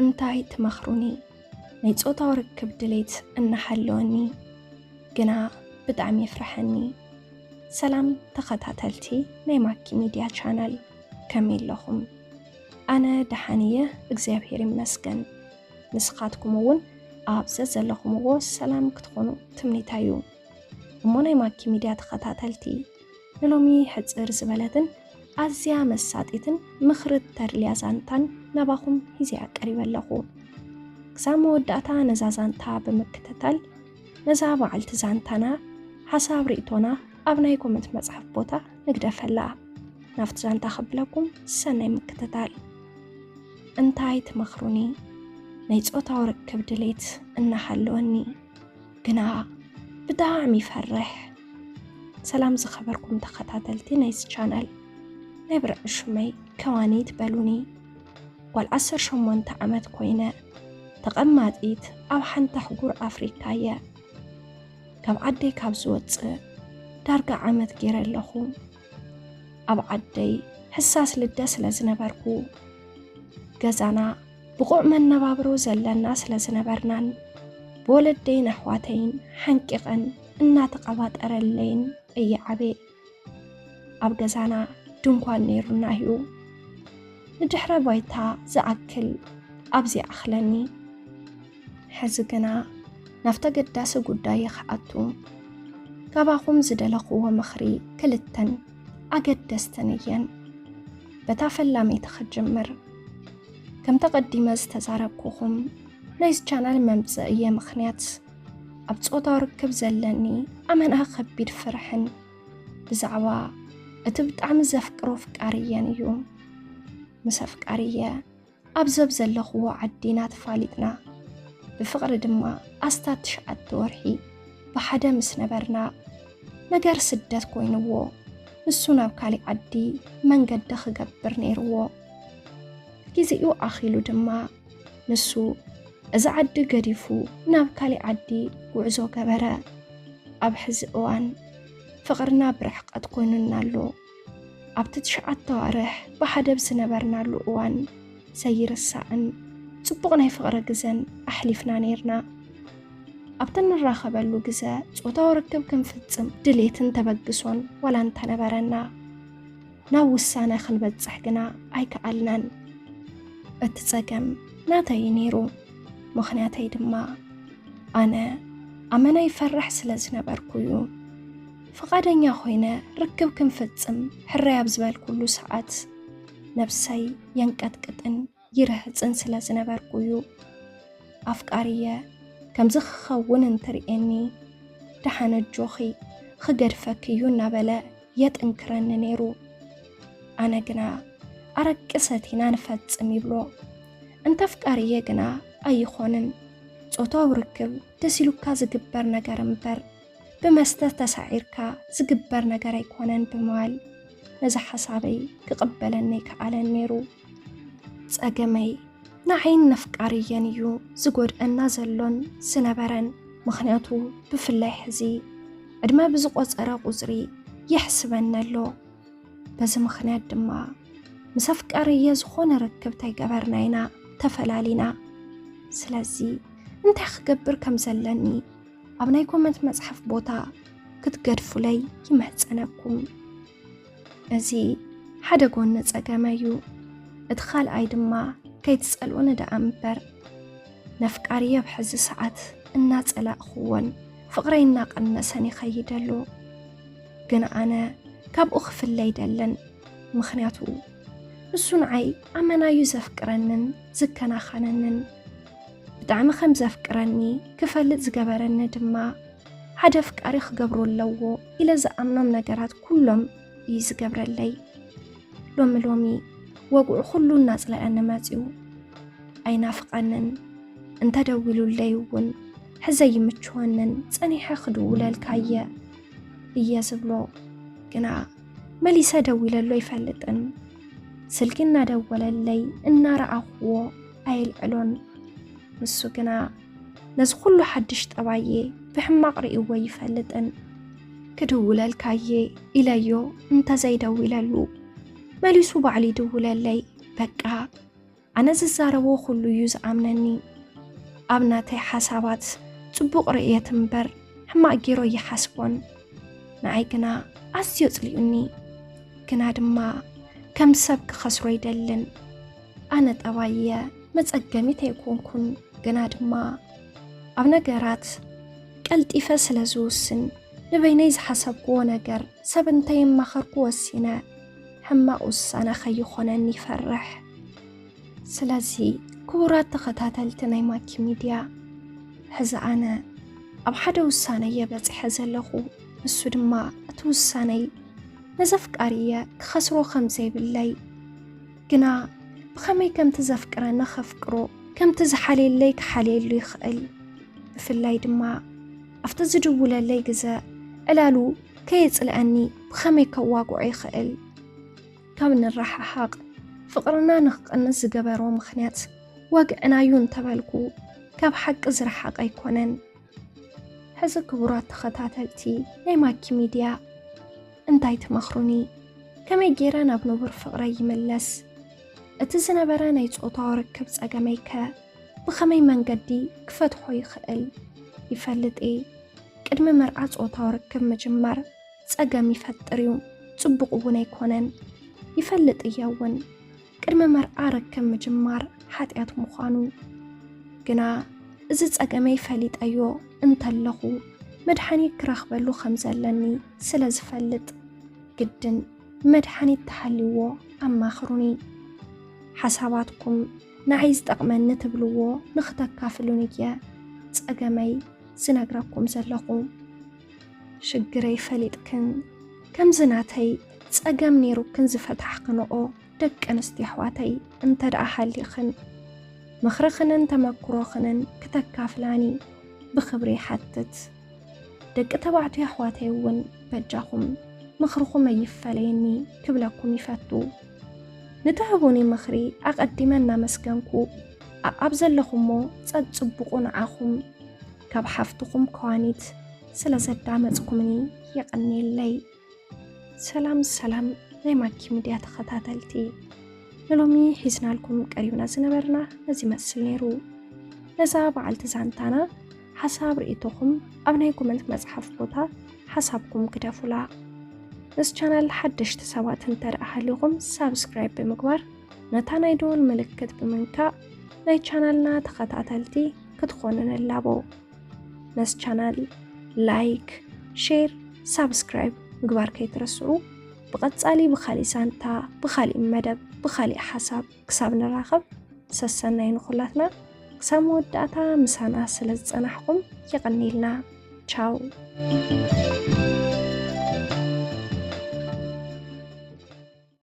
እንታይ ትመኽሩኒ? ናይ ጾታዊ ርክብ ድሌት እናሃለወኒ ግና ብጣዕሚ የፍርሐኒ። ሰላም ተኸታተልቲ ናይ ማኪ ሚድያ ቻናል፣ ከመይ ኣለኹም? ኣነ ደሓን እየ፣ እግዚኣብሔር ይመስገን። ንስኻትኩም እውን ኣብ ዘዘለኹምዎ ሰላም ክትኾኑ ትምኒተይ እዩ። እሞ ናይ ማኪ ሚድያ ተኸታተልቲ፣ ንሎሚ ሕጽር ዝበለትን ኣዝያ መሳጢትን ምኽሪ ተድልያ ዛንታን ናባኹም ሂዘያ ቀሪበ ኣለኹ። ክሳብ መወዳእታ ነዛ ዛንታ ብምክትታል፣ ነዛ በዓልቲ ዛንታና ሓሳብ ርእይቶና ኣብ ናይ ኮመንት መጽሓፍ ቦታ ንግደፈላ። ናብቲ ዛንታ ከብለኩም ሰናይ ምክትታል። እንታይ ትመኽሩኒ? ናይ ጾታዊ ርክብ ድሌት እናሃለወኒ ግና ብጣዕሚ ይፈርሕ። ሰላም ዝኸበርኩም ተኸታተልቲ ናይዚ ቻናል፣ ናይ ብርዒ ሽመይ ከዋኒት በሉኒ። ጓል ዓሰርተ ሸሞንተ ዓመት ኮይነ፣ ተቐማጢት ኣብ ሓንቲ ኣህጉር ኣፍሪካ እየ። ካብ ዓደይ ካብ ዝወፅእ ዳርጋ ዓመት ገይረ ኣለኹ። ኣብ ዓደይ ሕሳስ ልደ ስለ ዝነበርኩ፣ ገዛና ብቑዕ መነባብሮ ዘለና ስለ ዝነበርናን ብወለደይን ኣሕዋተይን ሓንቂቐን እናተቐባጠረለይን እየ ዓብየ። ኣብ ገዛና ድንኳን ነይሩና እዩ። ንድሕረ ባይታ ዝኣክል ኣብዚ ኣኽለኒ። ሕዚ ግና ናብቲ ኣገዳሲ ጉዳይ ክኣቱ። ካባኹም ዝደለኽዎ ምኽሪ ክልተን ኣገደስተን እየን። በታ ፈላመይቲ ክጅምር። ከምቲ ቀዲመ ዝተዛረብኩኹም፣ ናይዚ ቻናል መምጽእየ ምኽንያት፣ ኣብ ጾታዊ ርክብ ዘለኒ ኣመና ከቢድ ፍርሕን ብዛዕባ እቲ ብጣዕሚ ዘፍቅሮ ኣፍቃሪየን እዩ። ምስ ኣፍቃሪየ ኣብ ዘብ ዘለኽዎ ዓዲና ተፋሊጥና፣ ብፍቕሪ ድማ ኣስታት ትሽዓተ ወርሒ ብሓደ ምስ ነበርና፣ ነገር ስደት ኮይንዎ፣ ንሱ ናብ ካሊእ ዓዲ መንገዲ ክገብር ነይርዎ። ግዜኡ ኣኺሉ ድማ ንሱ እዚ ዓዲ ገዲፉ ናብ ካሊእ ዓዲ ጉዕዞ ገበረ። ኣብ ሕዚ እዋን ፍቕርና ብርሕቀት ኮይኑና ኣሎ። ኣብቲ ትሽዓተ ኣዋርሕ ብሓደ ኣብ ዝነበርናሉ እዋን ዘይርሳዕን ጽቡቕ ናይ ፍቕሪ ግዘን ኣሕሊፍና ነይርና። ኣብቲ እንራኸበሉ ግዘ ጾታዊ ርክብ ክንፍጽም ድሌትን ተበግሶን ዋላ እንተነበረና፣ ናብ ውሳነ ክንበጽሕ ግና ኣይከኣልናን። እቲ ጸገም ናተይ ነይሩ። ምኽንያተይ ድማ ኣነ ኣመና ይፈርሕ ስለ ዝነበርኩ እዩ። ፍቓደኛ ኮይነ ርክብ ክንፍጽም ሕራይ ኣብ ዝበልኩሉ ሰዓት፣ ነብሰይ የንቀጥቅጥን ይርህጽን ስለ ዝነበርኩ እዩ። ኣፍቃሪየ ከምዚ ክኸውን እንትርእየኒ፣ ደሓን ኣጆኺ፣ ክገድፈኪ እዩ እናበለ የጥንክረኒ ነይሩ። ኣነ ግና ኣረቂ ሰቲና ንፈጽም ይብሎ። እንተ ኣፍቃሪየ ግና ኣይኾንን። ጾታዊ ርክብ ደስ ኢሉካ ዝግበር ነገር እምበር፣ ብመስተ ተሳዒርካ ዝግበር ነገር ኣይኮነን ብምባል፣ ነዚ ሓሳበይ ክቕበለኒ ኣይከኣለን ነይሩ። ጸገመይ፣ ንዓይን ነፍቃሪየን እዩ ዝጎድኣና ዘሎን ዝነበረን። ምኽንያቱ፣ ብፍላይ ሕዚ ዕድመ ብዝቖጸረ ቁጽሪ የሕስበኒ ኣሎ። በዚ ምኽንያት ድማ፣ ምስ ኣፍቃሪየ ዝኾነ ርክብ ተይገበርና ኢና ተፈላሊና። ስለዚ፣ እንታይ ክገብር ከም ዘለኒ ኣብ ናይ ኮመንት መጽሓፍ ቦታ ክትገድፉለይ ይምሕጸነኩም። እዚ ሓደ ጎኒ ጸገመይ እዩ። እቲ ካልኣይ ድማ ከይትጸልኡኒ ደኣ እምበር፣ ነፍቃሪየ ኣብ ሕዚ ሰዓት እናጸላእኽዎን ፍቕረይ እናቐነሰን ይኸይድ ኣሎ። ግን ኣነ ካብኡ ክፍለ ኣይደልን። ምኽንያቱ ንሱ ንዓይ ኣመና እዩ ዘፍቅረንን ዝከናኸነንን። ብጣዕሚ ከም ዘፍቅረኒ ክፈልጥ ዝገበረኒ ድማ ሓደ ኣፍቃሪ ክገብሮ ኣለዎ ኢለ ዝኣምኖም ነገራት ኩሎም እዩ ዝገብረለይ። ሎሚ ሎሚ ወግዑ ኩሉ እናጽለኣኒ መጺኡ። ኣይናፍቐንን፣ እንተደዊሉለይ እውን ሕዚ ኣይምችወንን፣ ጸኒሐ ክድውለልካ እየ እየ ዝብሎ። ግና መሊሰ ደዊለሉ ኣይፈልጥን። ስልኪ እናደወለለይ እናረኣኽዎ ኣየልዕሎን። ንሱ ግና ነዚ ኩሉ ሓድሽ ጠባየ ብሕማቕ ርእይዎ ኣይፈልጥን። ክድውለልካ እየ ኢለዮ እንተዘይደዊለሉ፣ መሊሱ ባዕሉ ይድውለለይ። በቃ ኣነ ዝዛረቦ ኩሉ እዩ ዝኣምነኒ። ኣብ ናተይ ሓሳባት ጽቡቕ ርእየት እምበር ሕማቕ ጌሮ ይሓስቦን። ንዓይ ግና ኣዝዮ ጽሊኡኒ። ግና ድማ ከም ሰብ ክኸስሮ ይደልን። ኣነ ጠባይየ መጸገሚት ኣይኮንኩን። ግና ድማ ኣብ ነገራት ቀልጢፈ ስለ ዝውስን፣ ንበይነይ ዝሓሰብክዎ ነገር ሰብ እንተየማኸርኩ ወሲነ፣ ሕማቕ ውሳነ ከይኾነኒ ይፈርሕ። ስለዚ ክቡራት ተኸታተልቲ ናይ ማኪ ሚድያ፣ ሕዚ ኣነ ኣብ ሓደ ውሳነ እየ በጺሐ ዘለኹ። ንሱ ድማ እቲ ውሳነይ ነዘፍቃሪየ ክኸስሮ ከም ዘይብለይ፣ ግና ብኸመይ ከምቲ ዘፍቅረኒ ከፍቅሮ፣ ከምቲ ዝሓልየለይ ክሓልየሉ ይኽእል። ብፍላይ ድማ ኣብቲ ዝድውለለይ ግዘ ዕላሉ ከየጽልአኒ ብኸመይ ከዋግዖ ይኽእል። ካብ ንረሓሓቕ ፍቕርና ንክቕንስ ዝገበሮ ምኽንያት ዋግዕናዩ እንተበልኩ፣ ካብ ሓቂ ዝረሓቐ ኣይኮነን። ሕዚ ክቡራት ተኸታተልቲ ናይ ማኪ ሚድያ፣ እንታይ ትመኽሩኒ? ከመይ ገይረ ናብ ንቡር ፍቕረይ ይምለስ? እቲ ዝነበረ ናይ ጾታዊ ርክብ ጸገመይከ ብኸመይ መንገዲ ክፈትሖ ይኽእል? ይፈልጥ እየ፣ ቅድሚ መርዓ ጾታዊ ርክብ ምጅማር ጸገም ይፈጥር እዩ፣ ጽቡቕ እውን ኣይኮነን። ይፈልጥ እየ እውን፣ ቅድሚ መርዓ ርክብ ምጅማር ሓጢኣት ምዃኑ። ግና እዚ ጸገመይ ፈሊጠዮ እንተለኹ፣ መድሓኒት ክረኽበሉ ከም ዘለኒ ስለ ዝፈልጥ፣ ግድን መድሓኒት ተሃልይዎ ኣማኽሩኒ። ሓሳባትኩም ንዓይ ዝጠቕመኒ ትብልዎ ንኽተካፍሉን እየ ጸገመይ ዝነግረኩም ዘለኹ። ሽግረይ ፈሊጥክን፣ ከምዚ ናተይ ጸገም ነይሩክን ዝፈታሕክንኦ ደቂ ኣንስትዮ ኣሕዋተይ እንተ ደኣ ሃሊኽን፣ ምኽርኽንን ተመክሮኽንን ክተካፍላኒ ብኽብሪ ይሓትት። ደቂ ተባዕትዮ ኣሕዋተይ እውን በጃኹም ምኽርኹም ኣይፈለየኒ ክብለኩም ይፈቱ። ንትህቡኒ ምኽሪ ኣቐዲመ እናመስገንኩ፣ ኣኣብ ዘለኹሞ ጸጽቡቑ ንዓኹም ካብ ሓፍትኹም ከዋኒት ስለ ዘዳመጽኩምኒ የቐንየለይ። ሰላም ሰላም ናይ ማኪ ሚድያ ተኸታተልቲ፣ ንሎሚ ሒዝናልኩም ቀሪብና ዝነበርና ነዚ ይመስል ነይሩ። ነዛ በዓልቲ ዛንታና ሓሳብ ርእይቶኹም ኣብ ናይ ኮመንት መጽሓፍ ቦታ ሓሳብኩም ግደፉላ። ነዚ ቻናል ሓደሽቲ ሰባት እንተ ደኣ ሃሊኹም ሳብስክራይብ ብምግባር ነታ ናይ ደወል ምልክት ብምንካእ ናይ ቻናልና ተኸታተልቲ ክትኾኑ ንላቦ። ነዚ ቻናል ላይክ፣ ሼር፣ ሳብስክራይብ ምግባር ከይትረስዑ። ብቐጻሊ ብኻሊእ ዛንታ፣ ብኻሊእ መደብ፣ ብኻሊእ ሓሳብ ክሳብ ንራኸብ ሰሰናይ ንኹላትና። ክሳብ መወዳእታ ምሳና ስለ ዝጸናሕኩም የቐንየልና። ቻው።